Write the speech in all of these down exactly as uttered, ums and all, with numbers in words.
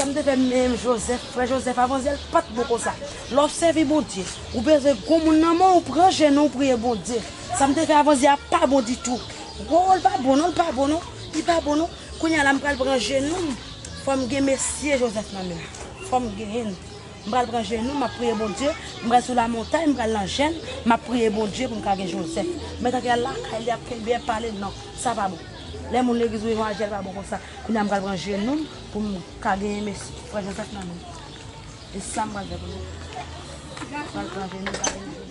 Sa m te fè menm Jozèf, frè Jozèf, avanzyè l pa t bon konsa. Lè w sèvi Bondye, ou bezwen gon moun nan men w, pran jenou w, priye Bondye. Sa m te fè avanzyè a pa bon ditou. Wo, li pa bon non, li pa bon non, li pa bon non. Kounye a la, m pral pran jenou m. Fò m gen mesye Jozèf nan men m. Fò m genyen l. M pral pran jenou m, m ap priye Bondye. M pral sou lamontay, m pral nan jèn, m ap priye Bondye pou m ka gen Jozèf. Men tanke al lakay li ap kenbe, ap pale, non, sa pa bon. Lè moun legliz ou yon ajèl pa bon konsa. Kounye a m pral pran jenou m pou m ka genyen mesye frè Jozèf nan men m. E sa m pral fè kounye a. M pral pran jenou m, m pral pran jenou m.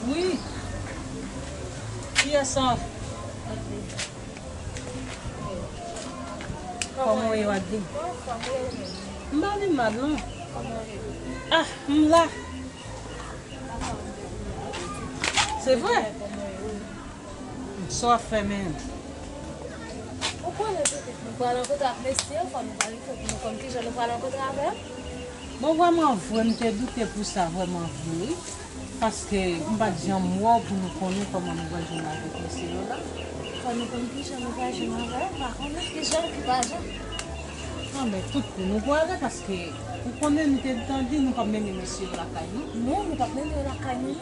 Wi. Kiyès sa? Kòman w ye, Wadlin? M pa li mal, non. Ah, m la. Se vre? Sa w ap fè menm? Ou konnen petèt nou pral rankontre ak mesye, fò nou planifiye pou nou konn kijan nou pral rankontre avè l. Bon, vrèman vre, m te doute pou sa vrèman vre, wi. Paske m pa t janm wè w pou nou konnen kòman nou pral jwenn avèk mesye yo la. Fò nou konn kijan nou pral jwenn avè l, m pa konnen kijan, ki pa jan. Anben, tout kou nou prale, paske ou konnen nou te gentan di nou p ap mennen mesye yo lakay nou. Non, nou p ap mennen yo lakay nou,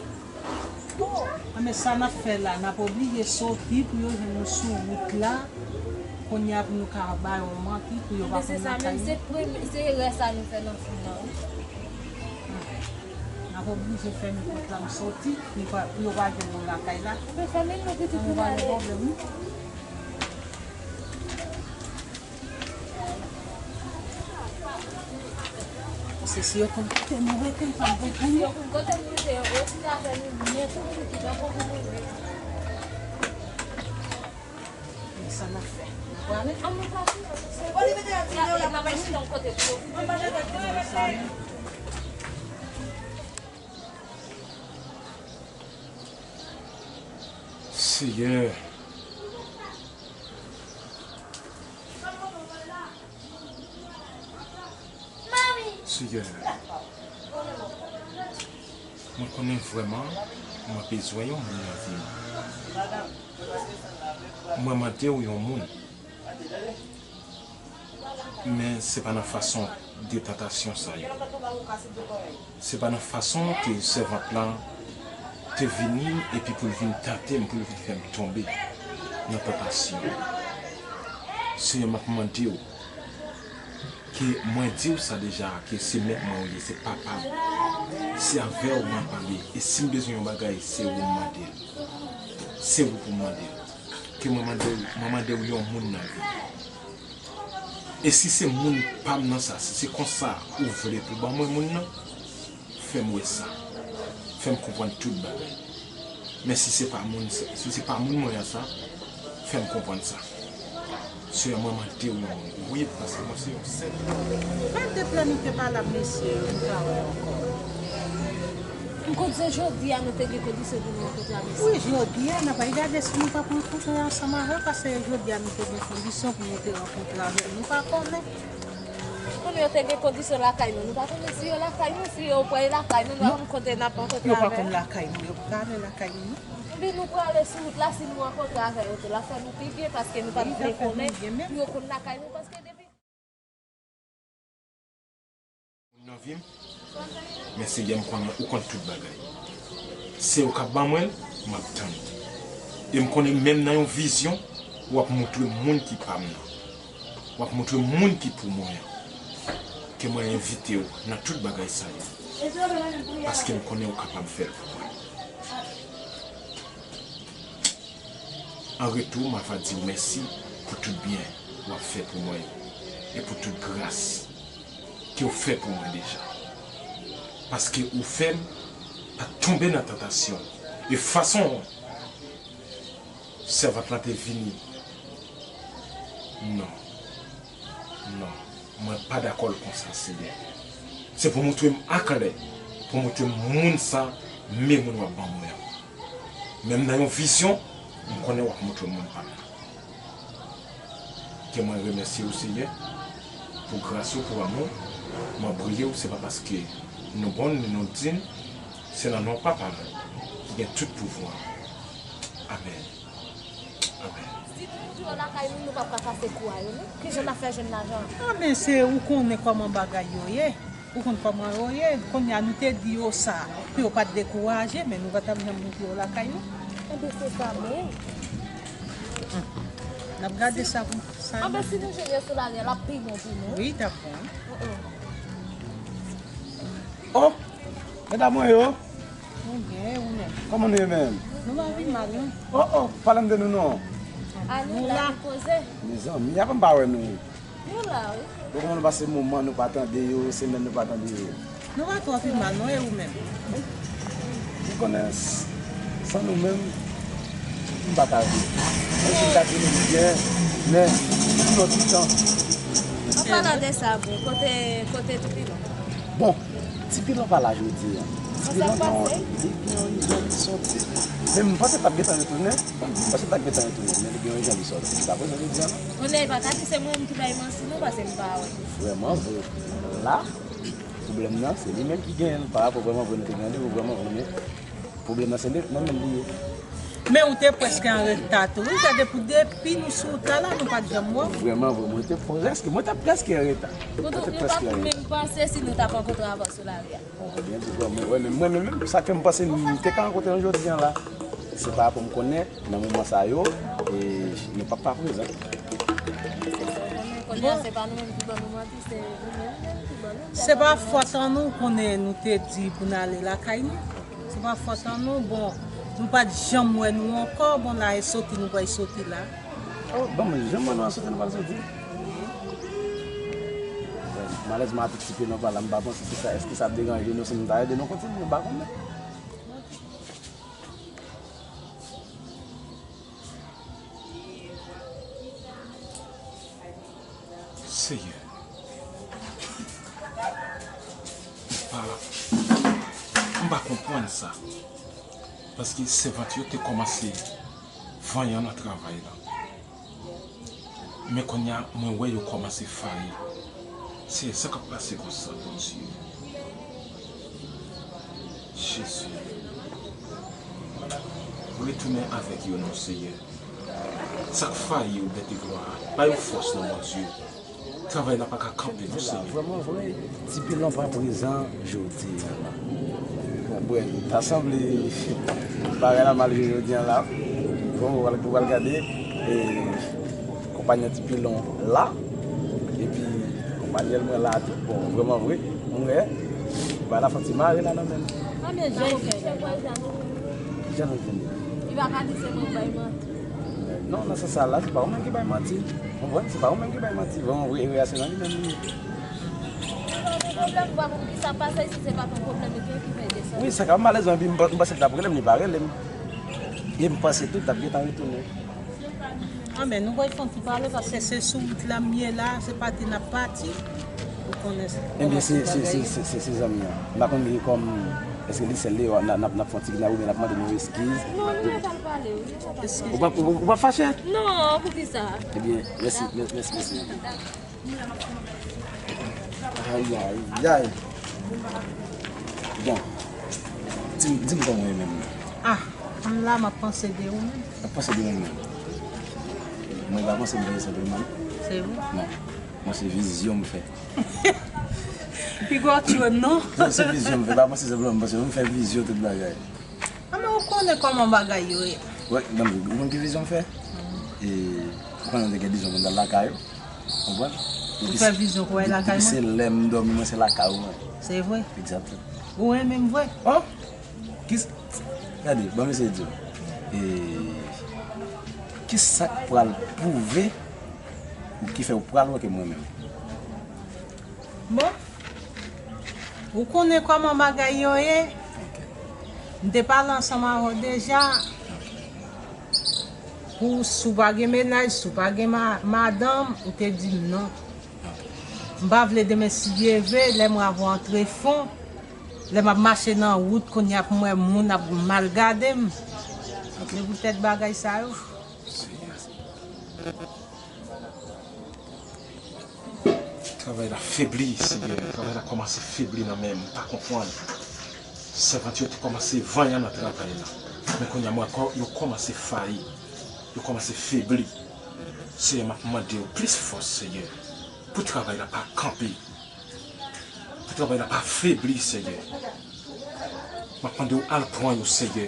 non. Anben, sa n ap fè la, n ap oblije soti pou yo jwenn nou sou wout la. Kounye a pou nou ka ba yo manti pou yo pa konn lakay nou. Se sa menm, se premye, se erè sa nou fè nan fim nan, wi. N ap oblije fèmen pòt la, m soti, pou yo pa, pou yo pa jwenn nou lakay la. Anben, fèmen l non, pitit, nou prale. Pwoblèm, wi. Paske si yo konn kote nou rete, yo p ap bon pou nou. Si yo konn kote nou rete, yo refini avè nou, men tou pitit, yo p ap bon pou nou. Men sa n ap fè. N ap prale. Ann nou pati, se bon, li mete yo di nou la pa pèsi. Yon kote pou yo fini. Seyè. Seyè, mwen konnen vrèman mwen bezwen yon moun nan vi m. Mwen mande w yon moun, men se pa nan fason de tantasyon sa yo. Se pa nan fason ke sèvant lan te vini epi pou l vin tante m, pou l vin fè m tonbe nan tantasyon. Seyè, m ap mande w, ke mwen di w sa deja, ke se mèt mwen ou ye, se papa m. Se avè w mwen pale. E si m bezwen yon bagay, se ou m mande l. Se ou pou m mande l. Ke mwen mande w, mwen mande w yon moun nan vi m. E si se moun pa m nan sa, si se konsa ou vle pou ban mwen moun nan, fè m wè sa. Fè m konprann tout bagay. Men si se pa moun, si se pa moun mwen an sa, fè m konprann sa. Seyè, mwen mande w yon moun. Wi, paske mwen se yon sèl. Mwen te planifye pale ak mesye yo, nou pa wè ankò. M konn se jodi a nou te gen kondisyon pou nou rankontre ak mesye. Wi, jodi a, n ap al gade si nou p ap rankontre ansanm avè l, paske jodi a nou te gen kondisyon pou nou te rankontre avè l. Nou pa konnen. Konnen yo te gen kondisyon lakay nou. Nou pa konnen si yo lakay nou, si yo pral lakay nou, nou pa konn kote n ap rankontre avè yo. Yo pa konn lakay nou, yo prale lakay nou. Ebyen, nou prale sou wout la, si nou rankontre avè yo tou, l ap fè nou pi byen, paske nou pa t vle konnen pou yo konn lakay nou, paske depi moun nan vi m, men Seyè, m konnen ou konn tout bagay. Se ou k ap ban mwen l, m ap tann. E m konnen menm nan yon vizyon, w ap montre m moun ki pa m nan. W ap montre m moun ki pou mwen an. Ke mwen envite w nan tout bagay sa yo. Paske m konnen ou kapab fè l pou mwen. An retou, m ava di w mèsi pou tout byen w ap fè pou mwen yo. E pou tout gras ke w fè pou mwen deja. Paske ou fè m pa t tonbe nan tantasyon. E fason sèvant lan te vini. Non. Non. Mwen pa dakò l konsa, Seyè. Se pou montre m aklè, pou montre m moun sa, men moun w ap ban mwen an. Menm nan yon vizyon, m konnen w ap montre m moun pa m nan. Ke mwen remèsye w, Seyè, pou gras ou, pou amou w. Mwen priye w, se pa paske nou bon, ni nou dign, se nan non Papa m. Gen tout pouvwa. Amèn. Amèn. Si nou di yo lakay moun, nou p ap ka kase kou a yo, non? Kijan n ap fè jwenn lajan an? A men se ou konnen kòman bagay yo ye. Ou konn kòman yo ye. Kounye a nou te di yo sa pou yo pa t dekouraje, men nou pa t ap janm montre yo lakay nou. Enben se sa menm. N ap gade sa pou sa. Enben si nou jwenn yo sou lari a, l ap pi bon pou nou. Wi, t ap bon. Mm, mm. Oh, medam mwen yo, Ou byen, ou menm? Kòman nou ye menm? Nou pa pi mal, non? Oh, oh, pale m de nou non. A nou la, nou poze. Mezanmi, apa m pa wè nou? Nou la, wi. Bon, kòman nou pase moman, nou pa tande yo, semèn nou pa tande yo. Nou pa twò pi mal, non, e ou menm? Ou konnen, s- san nou menm, m pa ka viv. Menm si m ta di nou byen, men, nou tout tan. An palan de sa vre, kote, kote Ti Pilon? Bon, Ti Pilon pa la jodi a. Ti Sa Pilon k pase? Li gen yon jan li soti. Men m panse l t ap gentan retounen. M panse l t ap gentan retounen, men li gen yon jan li soti. Jiska prezan jodi a. Konnen pa ka di se mwen menm ki bay manti non, paske m pa wè. Vrèman vre. La, pwoblèm nan, se li menm ki genyen l. Pa rapò vrèman vre nou te gen randevou vrèman vre, men pwoblèm nan se li, nan men l li ye. Men ou te prèske an reta tou. Wi, gade pou depi nou sou wout la, la, nou pa t janm wè w. Vrèman vre, mwen te prèske, mwen te prèske an reta. Mwen te Yo pa prèske an pou reta. Menm panse si nou t ap rankontre avè w sou lari a. Bon, byen di, bon, mwen, mwen, mwen menm, sa fè m panse m te ka rankontre nou jodi a la. Se pa rapò m konnen, nan moman sa yo, e nou p ap pa prezan. Konnen, konnen se pa nou menm ki ban nou manti, se nou menm menm ki ban nou. Se pa fòt an nou, konnen nou te di pou n ale lakay nou. Se pa fòt an nou, bon, nou pa t janm wè nou ankò, bon, la e soti nou pral soti la. Oh, bon, mwen janm wè nou an soti, nou pral soti. Malèzman, atik Ti Pilon pa la, m pa panse se sa, èske sa ap deranje nou si nou ta ede nou kontinye, m pa konnen. Seyè, m pa, m pa konprann sa. Paske sèvant yo te kòmanse vanyan nan travay la. Men kounye a, mwen wè yo kòmanse fayi. Seyè, sa k ap pase konsa, Bondye? Jezi. Retounen avèk yo non, Seyè. Sa k fayi yo, Bèt de glwa, ba yo fòs non, Bondye. Travay la pa ka kanpe non, Seyè. Vrèman vre, Ti Pilon pa prezan jodi a la. Bon, brèf, ta sanble bagay la mal jwe jodi a la. Bon, ou pral, ou pral gade, e, konpayèl Ti Pilon la, epi konpayèl mwen la tou. Bon, vrèman vre, mwen wè bagay la fè ti mare la nan men. Anben, jan Jan nou vini. Li pa ka di se mwen k bay manti. Non, nan sans sa la, se pa ou menm ki bay manti. Konprann? Se pa ou menm ki bay manti. Vrèman vre, erè a se nan li menm li ye. Pwoblèm, ou pa konn kisa pase, si se pa t yon pwoblèm, e gen ki fè desann. Wi, sa ka malèzman, epi m pa- m panse l t ap rele m, li pa rele m. E m panse tou, l t ap gentan retounen. Anben, nou pral fè yon ti pale, paske se sou wout la m ye la, se pati n ap pati. Ou konnen se. Ebyen, se, se, se, se, se, se zanmi an. M pa konn li kòm, èske li sèl li, n ap, n ap, n ap fè yon ti kidnap oubyen n ap mande nou eskiz. Non, nou pa pral pale, wi. Nou pa pral pale. Ou pa, ou, ou pa fache? Non, poukisa? Ebyen, mèsi, mèsi, mèsi, mèsi. Ayayay. Bon, di m, di m kòman w ye menm? Ah, m la, m ap panse de ou menm. M ap panse de mwen menm. Mwen pa panse m fè senpleman. Se ou? Non. Mwen se vizyon m fè. Piga w tchwe m, non? Non, se vizyon m fè. Pa panse senpleman, m panse m fè vizyon tout bagay. Ah, men ou konnen kòman bagay yo ye. Wè, nan ou konn ki vizyon m fè? E, ou konnen m te gen vizyon pou m t al lakay ou. Konprann? Ou fè vizyon pou w al lakay mwen? Depi se lè m dòmi, mwen se lakay ou mwen. Se vre? Egzakteman. Ou renmen m vre? Oh! Kis, gade, ban m eseye di w. E, kisa k pral pwouve ou ki fè ou pral wè ke mwen menm? Bon, ou konnen kòman bagay yo ye. M te pale ansanm avè w deja. Pou si w pa gen mennaj, si w pa gen ma- madanm, ou te di m non. M pa vle demen si Dye vle, lè m wè avè w antre fon, lè m ap mache nan wout, kounye a pou m wè moun ap mal gade m. Se poutèt bagay sa yo. Travay la febli, Senyè. Travay la kòmanse febli nan men m. M pa konprann. Sèvant yo te kòmanse vanyan nan travay la. Men kounye a, m wè kò yo kòmanse fayi, yo kòmanse febli. Seyè, m ap mande w plis fòs, Seyè, pou travay la pa kanpe, pou travay la pa febli, Seyè. M ap mande w al pran yo, Seyè.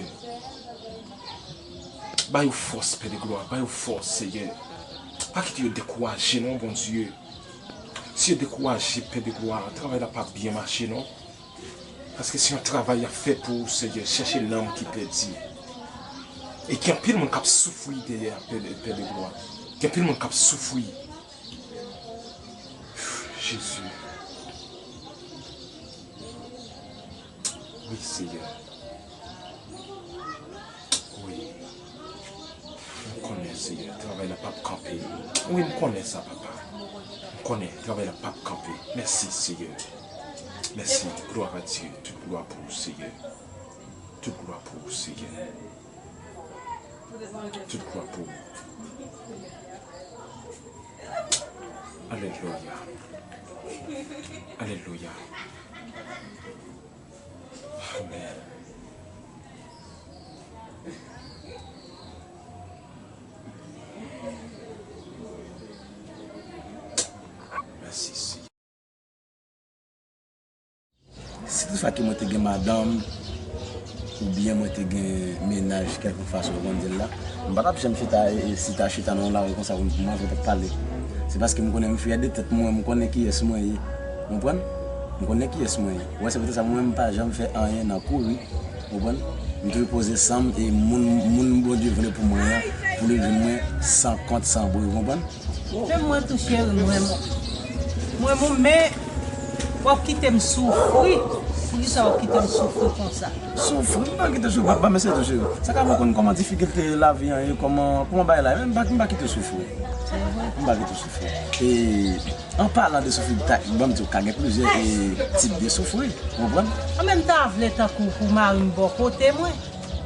Ba yo fòs, Pè de glwa, ba yo fòs, Seyè. Pa kite yo dekouraje, non, Bondye. Si yo dekouraje, Pè de glwa, travay la p ap byen mache, non. Paske se yon travay y ap fè pou ou, Seyè. Chèche nanm ki pèdi. E gen anpil moun k ap soufri dèyè, Pè de, Pè de glwa. Gen anpil moun k ap soufri. Jezi. Wi, Seyè. Wi. M konnen, Seyè, travay la p ap kanpe. Wi, m konnen sa, papa. M konnen travay la p ap kanpe. Mèsi, Seyè. Mèsi. Glwa a Dye. Tout glwa pou ou, Seyè. Tout glwa pou ou, Seyè. Tout glwa pou ou. Alelouya. Alelouya. Amèn. Mèsi, Seyè. Si toutfwa ke mwen te gen madanm, oubyen mwen te gen mennaj, kèlkonk fason yo konn di l la, m pa t ap janm chita, e, e, chita, chita nan yon lari konsa pou m, pou m anvi t ap pale. Se paske m konnen m fyè de tèt mwen, m konnen kiyès mwen ye. Ou konprann? M konnen kiyès mwen ye. Ou wè, se poutèt sa mwen menm m pa janm fè anyen nan kouri. Ou konprann? M toujou poze san m, e moun, moun Bondye vle pou mwen an, pou li jwenn mwen san kont, san bri. Ou konprann? Men mwen tou, cheri, m renmen w. M renmen w, men w ap kite m soufri. Poukisa w ap kite m soufri konsa? Soufri? M pa kite w soufri, pa, pa mesye tou, cheri. Sa ka mwen konn kòman difikilte lavi an ye, kòman, kòman bagay la ye, men m pa, m pa kite w soufri. Se vre? M pa kite w soufri. E, an palan de soufri, ta, ban m di w, ka gen plizyè, e, tip de soufri. Ou konprann? An, men m ta vle tankou pou mari m bò kote mwen.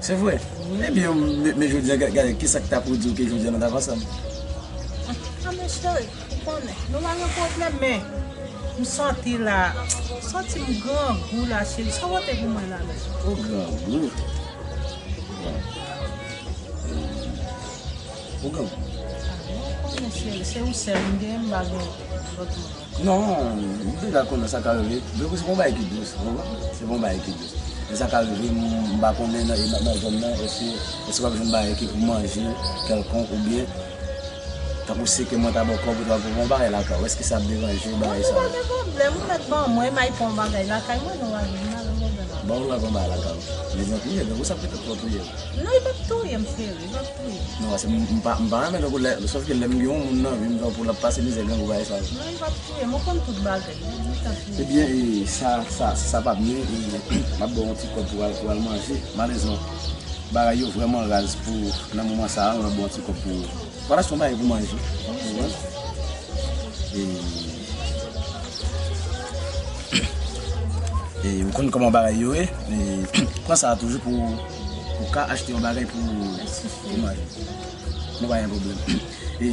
Se vre? Wi. Ebyen, men, men jodi a, ga-, gade, kisa k ta pou di w ke jodi a nou t ap ansanm? A, men cheri, ou konnen, nou pa gen pwoblèm, men m santi la, m santi m grangou la, cheri. Sa w pote pou mwen la menm? Ou grangou? Bon. Ou grangou? A, bon, ou konnen, cheri, se ou sèl m gen, m pa gen lòt moun. Non, m deja konnen sa ka rive. Depi se pa yon bagay ki dous, ou konprann? Se pa yon bagay ki dous. Men sa ka rive, m, m pa konnen nan, nan, nan zòn nan, èske, èske w ap jwenn bagay ki pou manje, kèlkonk, oubyen, tankou se ke mwen ta ba w kòb ou ta pou yon bagay lakay ou, èske sa ap deranje w, bagay sa yo? Non, pa gen pwoblèm, ou mèt ban mwen, m ay pran yon bagay lakay mwen, non, pa gen, m pa gen pwoblèm. Ban w lakay yon bagay lakay ou. Men jan touye, men ou sa petèt fò touye. Non, li p ap touye m, cheri, li p ap touye m. Non, paske m, m pa, m pa renmen tankou lè, sòf ke lè m gen yon moun nan vi m, tankou l ap pase mizè, grangou, bagay sa yo. Non, li p ap touye m, ou konn tout bagay, li p ap touye m. Ebyen, e, sa, sa, si sa p ap nwi, e, m ap ba w yon ti kòb pou w al, pou w al manje. Malerezman, bagay yo vrèman raz pou, nan moman sa a, m ap ba w yon ti kòb pou, pou w al achte yon bagay pou manje. Ou konprann? E, E, ou konn kòman bagay yo ye. E, pran sa a toujou pou, pou ka achte yon bagay pou, pou manje. Nou pa gen pwoblèm. E,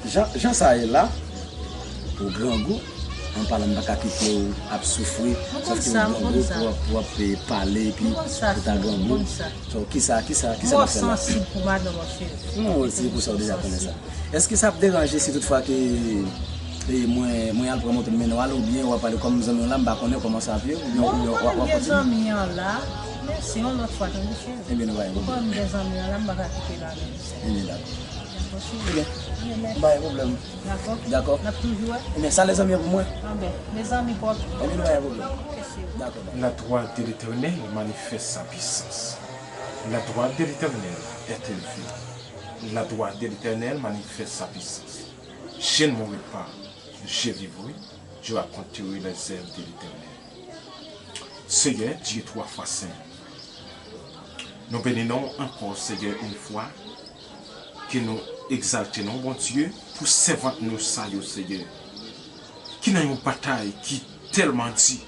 jan, jan sa ye la, ou grangou, an palan m pa ka kite w ap soufri, sòf ke ou grangou pou w ap, pou w ap, e, pale, epi ou ta grangou. So, kisa, kisa, kisa n ap fè la? Mwen sansib pou madanm an, cheri. Non, se pou sa ou deja konnen sa. Èske sa ap deranje si toutfwa ke, e, mwen, mwen al pran moto m mennen w ale, oubyen w ap ale kòm zanmi w la, m pa konnen kòman sa ap ye, oubyen, oubyen w ap, w ap kontinye? Bon, ou konn vye zanmi an la, men se yon lòt fwa, tande, cheri. Ebyen, nou pa gen pwoblèm. Ou konn vye zanmi an la, m pa ka kite l ale, cheri. Ebyen, dakò. Dakò, cheri? Ebyen, nou pa gen pwoblèm. Dakò? Dakò. N ap toujou wè? Ebyen, sa lèzanmi an pou mwen. Anben, lèzanmi pwòp. Ebyen, nou pa gen pwoblèm. Ok, cheri. Dakò, dakò. La droite de l'Éternel manifeste sa puissance. La droite de l'Éternel est élevée. La droite de l'Éternel manifeste sa puissance. Je ne mourrai pas, je vivrai, je raconterai les œuvres de l'Éternel. Seyè, Dye twa fwa sen, nou beni non w ankò, Seyè, yon fwa, ke nou egzalte non w, Bondye, pou sèvant nou sa yo, Seyè, ki nan yon batay ki tèlman di.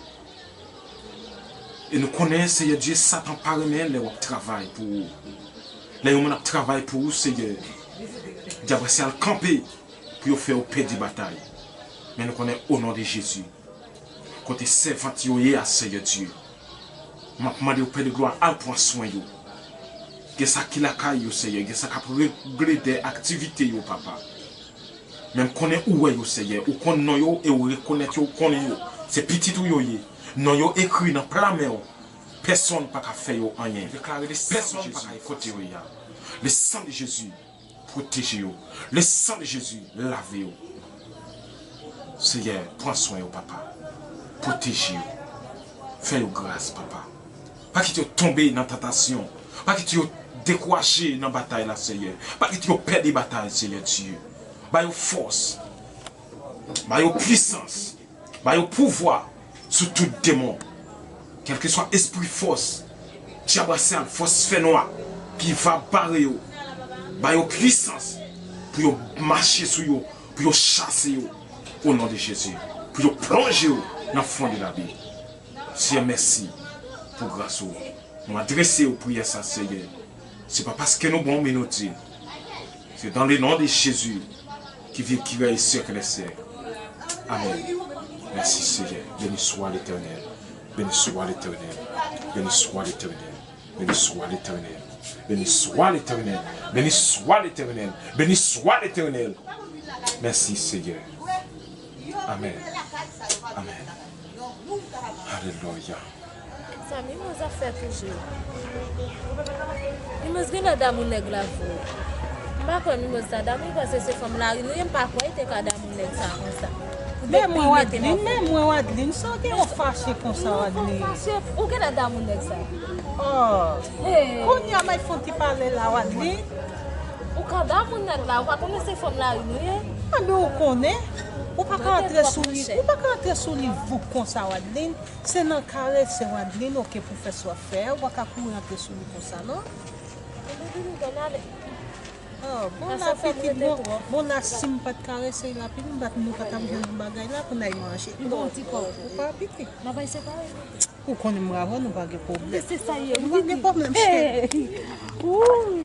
E nou konnen, Seyè Dye, Satan pa renmen lè w ap travay pou ou. Lè yon moun ap travay pou ou, Seyè, dyab ap eseye al kanpe pou yo fè w pèdi batay. Men nou konnen, o non de Jezi, kote sèvant yo ye a, Seyè Dye, M ap mande w, Pè de glwa, al pran swen yo. Gen sa ki lakay yo, Seyè, gen sa k ap regle de aktivite yo, papa. Men m konnen ou wè yo, Seyè, ou konn non yo e ou rekonèt yo, ou konnen yo. Se pitit ou yo ye. Non yo ekri nan pla men w. Pèsonn pa ka fè yo anyen. Deklare le san de Jezi kote yo ye a. Le san de Jezi pwoteje yo. Le san de Jezi lave yo. Seyè, pran swen yo, papa. Pwoteje yo. Fè yo gras, papa. Pa kite yo tonbe nan tantasyon. Pa kite yo dekouraje nan batay la, Seyè. Pa kite yo pèdi batay, Seyè Dye. Ba yo fòs. Ba yo pwisans. Ba yo pouvwa sou tout demon. Kèlkeswa espri fòs, dyabrasal, fòs fènwa ki va bare yo, ba yo pwisans pou yo mache sou yo, pou yo chase yo, o non de Jezi, pou yo plonje yo nan fon de labim. Seyè, mèsi pou gras ou. Nou adrese yo priyè sa, Seyè. Se pa paske nou bon, men nou di. C'est dans le nom de Jésus qui vit, qui règne siècle des siècles. Amen. Merci Seigneur. Béni soit l'Éternel. Béni soit l'Éternel. Béni soit l'Éternel. Béni soit l'Éternel. Béni soit l'Éternel. Béni soit l'Éternel. Béni soit l'Éternel. Merci Seigneur. Amen. Amen. Alelouya. Sa Mimoz ap fè toujou. Mimoz genlè damou nèg la vre. M pa kwè Mimoz ta damou, paske se fanm lari nou ye, m pa kwè li te ka damou nèg sa konsa. Men mwen Wadlin, men mwen Wadlin, sa w gen w fache konsa Wadlin? Ou genlè damou nèg sa. Oh. Kounye a m ap fè yon ti pale la Wadlin. Ou ka damou nèg la, ou pa konnen se fanm lari nou ye? A men ou konnen, ou pa ka antre sou li, ou pa ka antre sou li vouk konsa Wadlin. Se nan karese Wadlin, oke, pou fè sa w ap fè a, ou pa ka kouri antre sou li konsa non. Oh, bon la pitit, bon, bon la si m pa t karese l la pitit, m pa t, nou pa t ap jwenn yon bagay la pou n al manje. Bon, ti kò. Ou pa pitit. N ap al separe. Ou konnen m avè w, nou pa gen pwoblèm. Se sa ye. Nou pa gen pwoblèm, cheri.